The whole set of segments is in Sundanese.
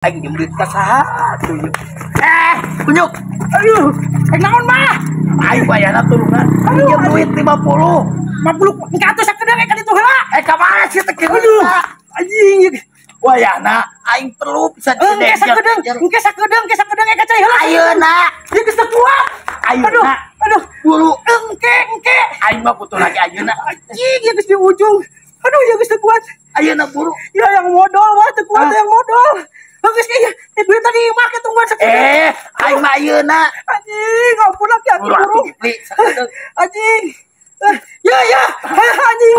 Aing jeung duit ka saha atuh. Kunyuk. Aduh, naon mah? Aing bayarna tulungan. Aduh, duit 50. 50 engke atuh sakedeung ka ditu heula. Ka mana sih teh kieu? Aduh, anjing. Wayahna aing perlu bisa engke sakedeung, engke sakedeung, engke sakedeung ka cai heula. Ayeuna. Ieu geus teu kuat. Ayeuna. Aduh, buru engke engke. Aing mah butuh lagi ayeuna. Anjing, ieu geus di ujung. Aduh, ieu geus teu kuat. Ayeuna buru. Ya yang modal mah teu kuat yang modal. Geus ieu duit tadi make tungguan sakedeung. Aing mah ayeuna. Anjing, ampun laki buru. Anjing. Ya ya, anjing.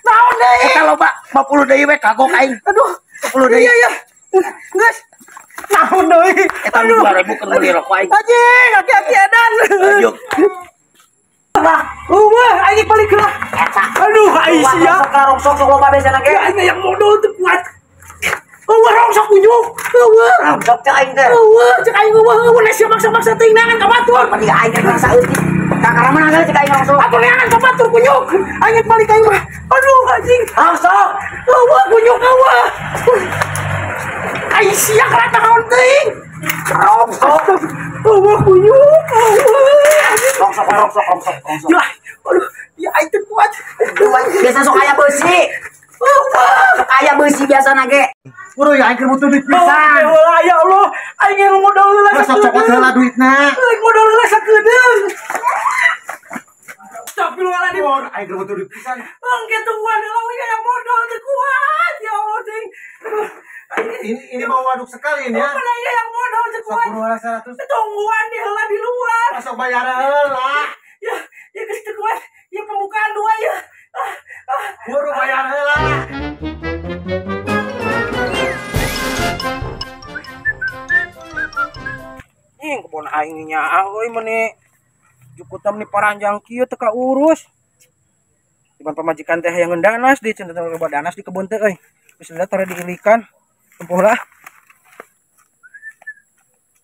Naon deui? Eta loba 50 deui we kagok aing. Aduh, 50 deui. Iya ya. Geus. Naon deui? Eta 2000 keur meuli rokok aing. Anjing, aki-aki edan. Ayo. Wah, aing balik heula. Eta. Aduh, aing sia. Sok rongsok sok loba besan ge. Aing yang modal teu kuat. Eueuh rongsok kunyuk. Eueuh. Rongsok cek aing teh. Eueuh, cek aing eueuh, eueuh sia maksa-maksa teuing nangan ka batur. Mending aing rek maksa eutik. Kakara mana geus cek aing rongsok. Atuh neangan ka batur kunyuk. Aing balik aing mah. Aduh anjing. Rongsok. Eueuh kunyuk eueuh. Aing sia karata naon teuing. Rongsok. Eueuh kunyuk. Eueuh. Rongsok rongsok rongsok rongsok. Ya, aduh, ya aing teu kuat. Biasa sok aya beusi. Sok aya beusi biasana ge. Buru ya aing keur butuh duit pisan. Oh, ya Allah, aing yang modal heula sok cokot heula duitna. Aing modal heula sakedeung. Astagfirullahaladzim. Aing keur butuh duit pisan. Engke tungguan heula we yang modal teu kuat. Ya Allah, ting. Ini mau waduk sekali ini ya. Mana yang modal teu kuat. Sok 100. Tungguan di heula di luar. Masuk bayar heula. Ya, ya geus teu kuat. Ya pembukaan dua ya. Buru bayar heula. Ing kebon aing nyaah euy meuni jukutan meni paranjang kieu teu kaurus. Iban pamajikan teh hayang danas di cenah loba danas di kebon teh euy. Geus lila tara diilikan. Tempoh lah.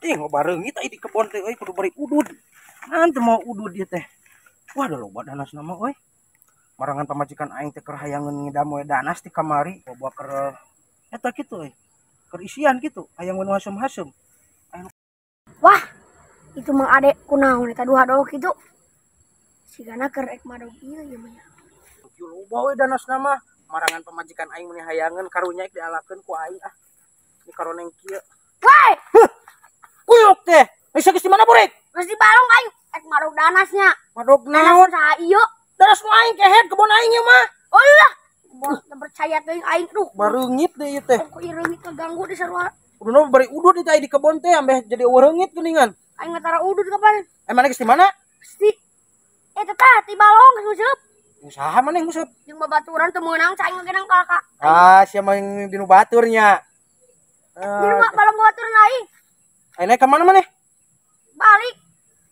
Ing loba reungit ai di kebon teh euy kudu bari udud. Nanti mau udud ieu teh. Wah, da loba danas nama euy. Marangan pamajikan aing teh keur hayangeun ngidam we danas ti kamari, bawa keur eta kitu euy. Keur isian kitu, hayang nu hasem-hasem. Wah, itu mah adek kunaon eta dua dog kitu. Sigana keur rek madog ieu ieu mah. Kieu loba we danasna mah. Marangan pamajikan aing meuni hayangeun karunya ek dialakeun ku aing ah. Di karoneng kieu. Woi! Kuyuk teh. Geus geus di mana burik? Geus di balong aing ek madog danasnya. Madog naon? Saha ieu? Danas nu aing kehed kebon aing ieu mah. Oh lah. Kebon teu percaya teuing aing duh. Bareungit deui ieu teh. Kok ieu reungit kaganggu di sarua. Uduna bari udud itu di kebon teh ambeh jadi reungit geuningan. Aing ngatara udud kapan? Mana geus di mana? Geus di eta tah ti balong geus nguseup. Usaha maneh nguseup? Jeung babaturan teu meunang cai aing genang ka. Ah, sia mah dinu baturnya. Di rumah balong babaturan aing. Aing naik ka mana maneh? Balik.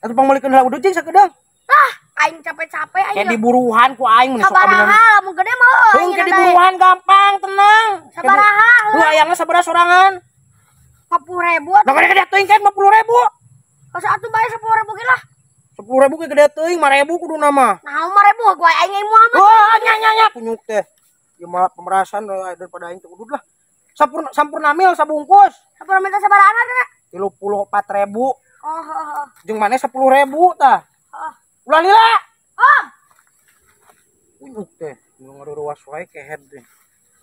Atuh pangmalikeun heula udud jeung sakedeung. Tah, aing capek-capek aing. Kayak diburuhan ku aing mun sok sabaraha lamun gede mah aing. Kayak diburuhan gampang, tenang. Sabaraha. Lu hayangna sabaraha sorangan? 50.000 atuh. Nah, gede teuing kan 50.000. Asa atuh bae 10.000 ge lah. 10.000 ge gede teuing, 5.000 kuduna mah. Nah, 5.000 gua aing moal mah. Wah, nya nya nya kunyuk teh. Ieu mah pemerasan daripada aing teu udud lah. Sampurna mil sabungkus. Sampurna mil sabaraha teh? 34.000. Oh, oh, oh. Jeung maneh 10.000 tah. Oh. Ulah lila. Oh. Kunyuk teh, nu ngaruruas wae kehed teh.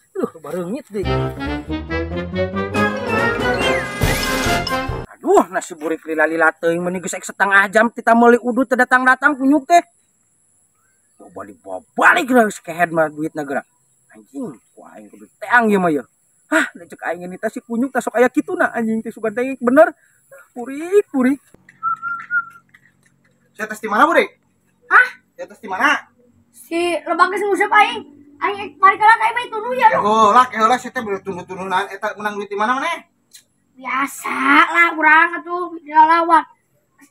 Duh, bareungit deui. Aduh, nasi burik lila-lila teuing meuni geus ek setengah jam kita meuli udud teu datang-datang kunyuk teh. Coba dibawa balik lah geus kehed mah duitna geura. Anjing, ku aing kudu teang ieu mah ieu. Hah, da ceuk aing ini teh si kunyuk teh sok aya kituna anjing teh sugan teh bener. Burik, burik. Sia tes di mana, Burik? Hah? Sia tes di mana? Si lebang geus nguseup aing. Aing mari kalah aing mah tunu ya. Heula, heula sia teh bener tunu-tununan eta menang duit di mana maneh? Biasa lah urang atuh dilawan.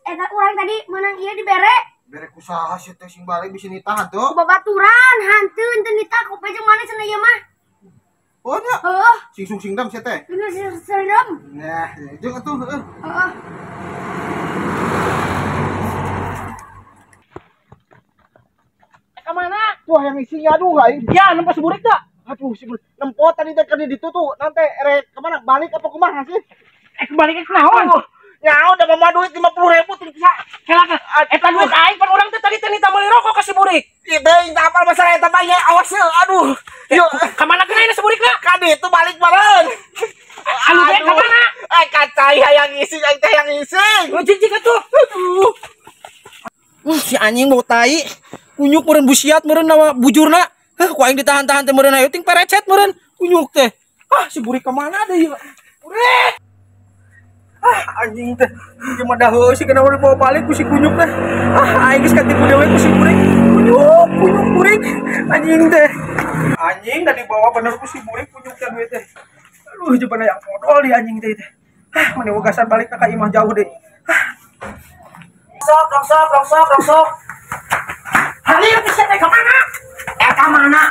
Eta urang tadi menang ieu dibere. Bere kusaha sia teh sing balik bisa nitahan tuh. Babaturan hanteun teu nitah ku jeung maneh cenah ieu mah. Oh nya. Heuh. Sing sung singdam sia teh. Bener singdam. Nah, jeung atuh heuh. Heeh. Ka mana? Tuh yang isinya aduh aing. Ya, nempo si burik teh. Aduh, si nempo tadi teh keur ditutu, nanti rek kemana? Balik apa kumaha sih? Balik ke naon? Nyaho da mama duit 50.000 teu bisa. Kela eta duit aing pan urang teh tadi teh nita meuli rokok ka si Burik. Ieu teh apal masalah eta mah ya, awas ya, aduh. Yuk, ka mana geuna si Burikna? Ka ditu balik bareng. Anu teh ka mana? Kacai hayang ngising, aing teh hayang ngising. Cicing atuh. Aduh. Si anjing bau tai. Kunyuk meureun busiat meureun nawa bujurna. Hah, ku aing ditahan-tahan teh meureun ayo ting perecet meureun. Kunyuk teh. Ah, si Burik ka mana deui? Burik. Ah, anjing teh. Ieu mah daheus sih kenapa dibawa balik ku si kunyuk teh. Ah, aing geus katipu dewe ku si Burik. Kunyuk, kunyuk Burik. Anjing teh. Anjing da dibawa bener ku si Burik kunyuk teh duit teh. Aduh, coba yang modol di anjing teh teh. Ah, mending wagasan balik ka imah jauh deh. Ah. Sok, rongsok, rongsok, rongsok. Halir bisa teh ka mana? Ka mana?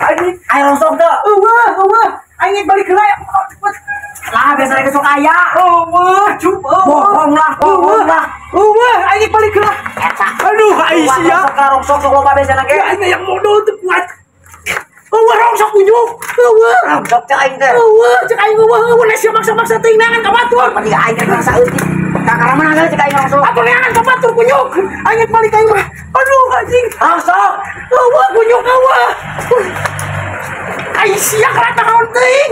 Anjing, ayo rongsok teh. Eueuh, eueuh. Aing balik heula ya. Lah biasa lagi sok aya. Eueuh, cup. Bohong lah, bohong lah. Eueuh, aing balik heula. Eta. Aduh, aing sia. Rongsok, rongsok sok loba biasa lagi. Aing yang modol teu kuat. Eueuh, rongsok kunyuk. Eueuh, rongsok cek aing teh. Eueuh, cek aing eueuh, eueuh sia maksa-maksa teuing neangan ka batur. Mending aing rek maksa eutik. Kakara mana geus cek aing rongsok. Atuh neangan ka batur kunyuk. Aing balik ka imah. Aduh, anjing. Rongsok. Eueuh, kunyuk eueuh. Aing sia karata naon teuing.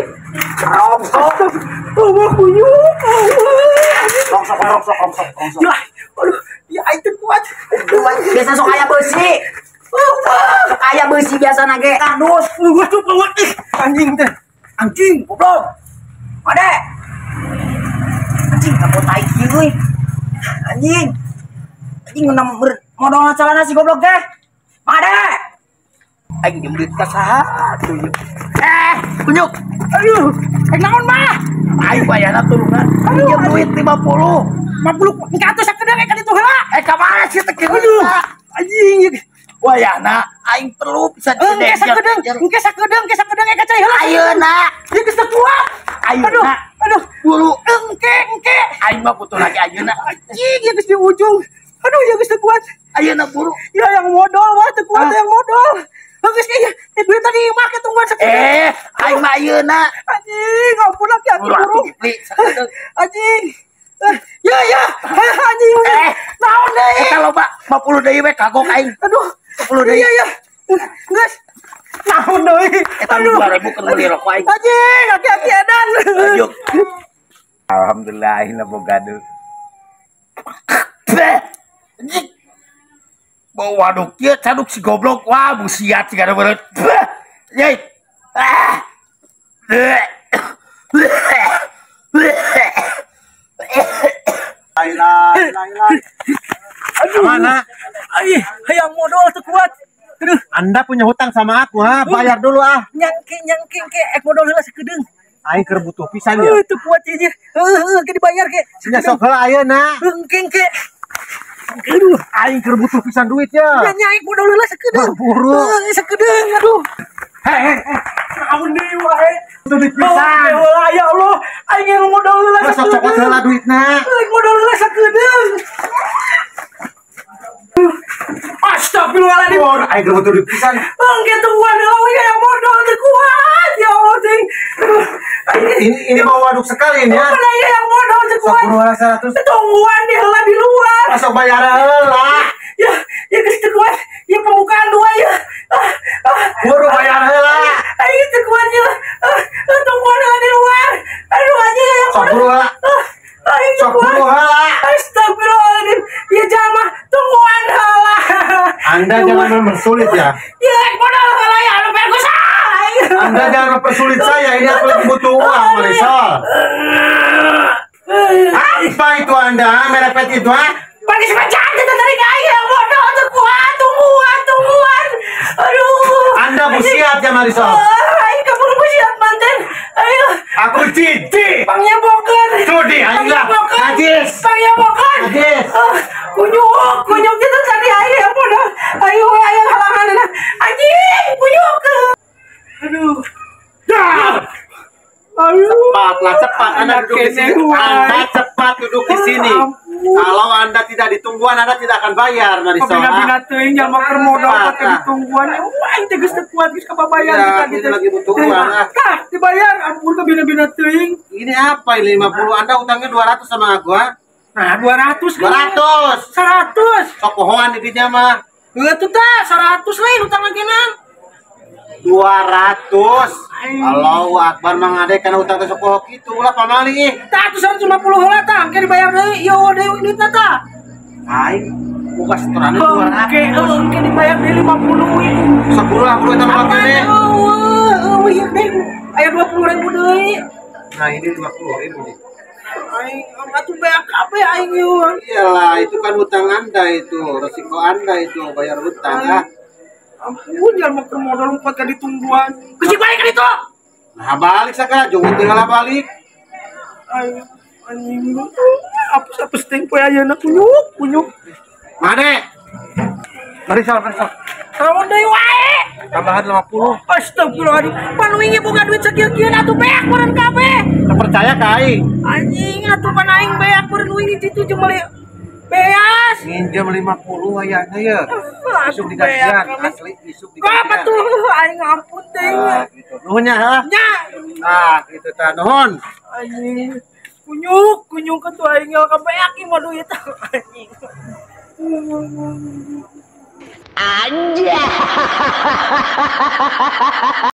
Rongsok. Eueuh, kunyuk. Eueuh. Rongsok, rongsok, rongsok, rongsok. Ya, aduh, ya aing teu kuat. Biasa sok aya beusi. Sok aya beusi biasana ge. Kardus. Eueuh, tuh eueuh. Anjing teh. Anjing, goblok. Ade. Anjing kamu tai kieu euy. Anjing. Anjing ngeunam modal calana si goblok teh. Ade. Aing jeung duit ka saha atuh ieu. Kunyuk. Aduh, rek naon mah? Aing bayarna tulungan. Aduh, Pinjam duit 50. 50 engke atuh sakedeung ka ditu heula. Ka mana sih teh kieu? Aduh, anjing. Wayahna aing perlu bisa Engke sakedeung, engke sakedeung, engke sakedeung ka cai heula. Ayeuna. Ieu geus teu kuat. Ayeuna. Aduh, buru engke, engke. Aing mah butuh lagi ayeuna. Anjing, ieu geus di ujung. Aduh, ieu geus teu kuat. Ayeuna buru. Ya yang modal wah teu kuat yang modal. Geus ieu, duit tadi make tungguan sakedeung. Aing mah ayeuna. Anjing, ampun laki aku buru. Anjing. Ya ya, anjing. Naon deui? Eta loba 50 deui we kagok aing. Aduh, 50 deui. Iya ya. Geus. Naon deui? Eta 2000 keur meuli rokok aing. Anjing, aki-aki edan. Ayo. Alhamdulillah aing boga deui. Anjing. Bau waduk kieu caduk si goblok. Wah, busiat siga beureuh. Yey. Ah. Aduh. Mana? Ay, hayang modal teu kuat. Aduh, Anda punya hutang sama aku, ha? Bayar dulu ah. Nyangke nyangke ke ek modal heula sakedeung. Aing keur butuh pisan ya. Teu kuat ieu. Heuh, ke dibayar ke. Nya sok heula ayeuna. Engke engke. Aduh, aing keur butuh pisan duit ya. Nya aing modal heula sakedeung. Buru. Sakedeung aduh. Hei, naon deui wae. Duit pisan. Oh, ya Allah, aing yang modal heula sakedeung. Sok cokot heula duitna. Aing modal heula sakedeung. Astagfirullahaladzim. Oh, aing keur butuh duit pisan. Engke tungguan heula we yang modal teu kuat. Ya Allah, ting. Ini mau waduk sekali ini ya. Mana yang modal teu kuat. Sok 100. Tungguan di heula di luar. Masuk bayar heula. Ya, ya geus teu kuat. Ya pembukaan dua ya. Buru bayar heula. Aing teu kuat ya. Tungguan heula di luar. Aduh anjing yang Sok buru heula. Aing teu Sok kuat. buru heula. Astagfirullahaladzim. Ya jamaah tungguan heula. Anda jangan mempersulit ya. Ya modal heula ya anu Ferguson. Anda jangan mempersulit saya, ini aku lagi butuh uang, Marisol. Apa itu Anda merepet itu, ha? Bagi sepanjang kita tadi aing yang modal teu kuat, tungguan, tungguan. Aduh. Anda busiat ya, Marisol. Aing kabur busiat manten. Ayo. Aku jijik. Pangnyabokeun. Sudi aing lah. Najis. Pangnyabokeun. Najis. Kunyuk, kunyuk itu tadi aing yang modal. Ayo ayo halangan. Anjing, kunyuk. Aduh. Dah. Aduh. Cepatlah, cepat Anda duduk di sini. Anda cepat duduk di sini. Ampun. Ampun. Kalau Anda tidak ditungguan, Anda tidak akan bayar, Marisol. Kabina-bina teuing jalma keur modal pake ditungguan. Wah, aing teh geus teu kuat geus kababayar Ya, kita ini gitu. lagi butuh uang, ah. Tah, dibayar. Ampun kabina-bina teuing. Ini apa ini 50? Anda utangnya 200 sama aku, ha? Nah, 200 kan. 200. 100. Sok pohoan di dinya mah. Heuh tuh tah, 100 lain utang lagi nang. 200. Allahu Akbar Mang Ade kana utang teh sok poho kitu ulah pamali ih. Tah atuh 150 heula tah, engke dibayar deui. Ieu deui duitna tah. Aing buka setorannya 200. Engke eueuh engke dibayar deui 50 ieu. Sok buru lah buru eta mah Apa kene. eueuh eueuh ieu deui. Aya 20.000 deui. Nah, ini 20.000 nih. Aing atuh beak kabeh aing ieu. Iyalah, itu kan utang Anda itu, resiko Anda itu bayar utang ah. Ampun, jalma keur modal lompat ka ditungguan. Geus balik ka ditu. Nah, balik sakala jung tinggal balik. Aing anjing apes-apes teuing poe ayeuna kunyuk, kunyuk. Mane. Marisol, Marisol. Naon deui wae? Tambahan 50. Astagfirullahaladzim. Pan wingi boga duit sakieu-kieu atuh beak meureun kabeh. Teu percaya ka aing. Anjing atuh pan aing beak meureun wingi ditu jeung meuli beas. Nginjem 50 ayahnya ya. Atuh Isuk digajian, beak asli isuk Apa digajian. tuh aing ampun teuing. Nah, gitu. Nuhunnya ha? Nya. Nah, gitu tah nuhun. Anjing. Kunyuk, kunyuk atuh aing ngel ka beak ieu mah duit anjing. Anjay.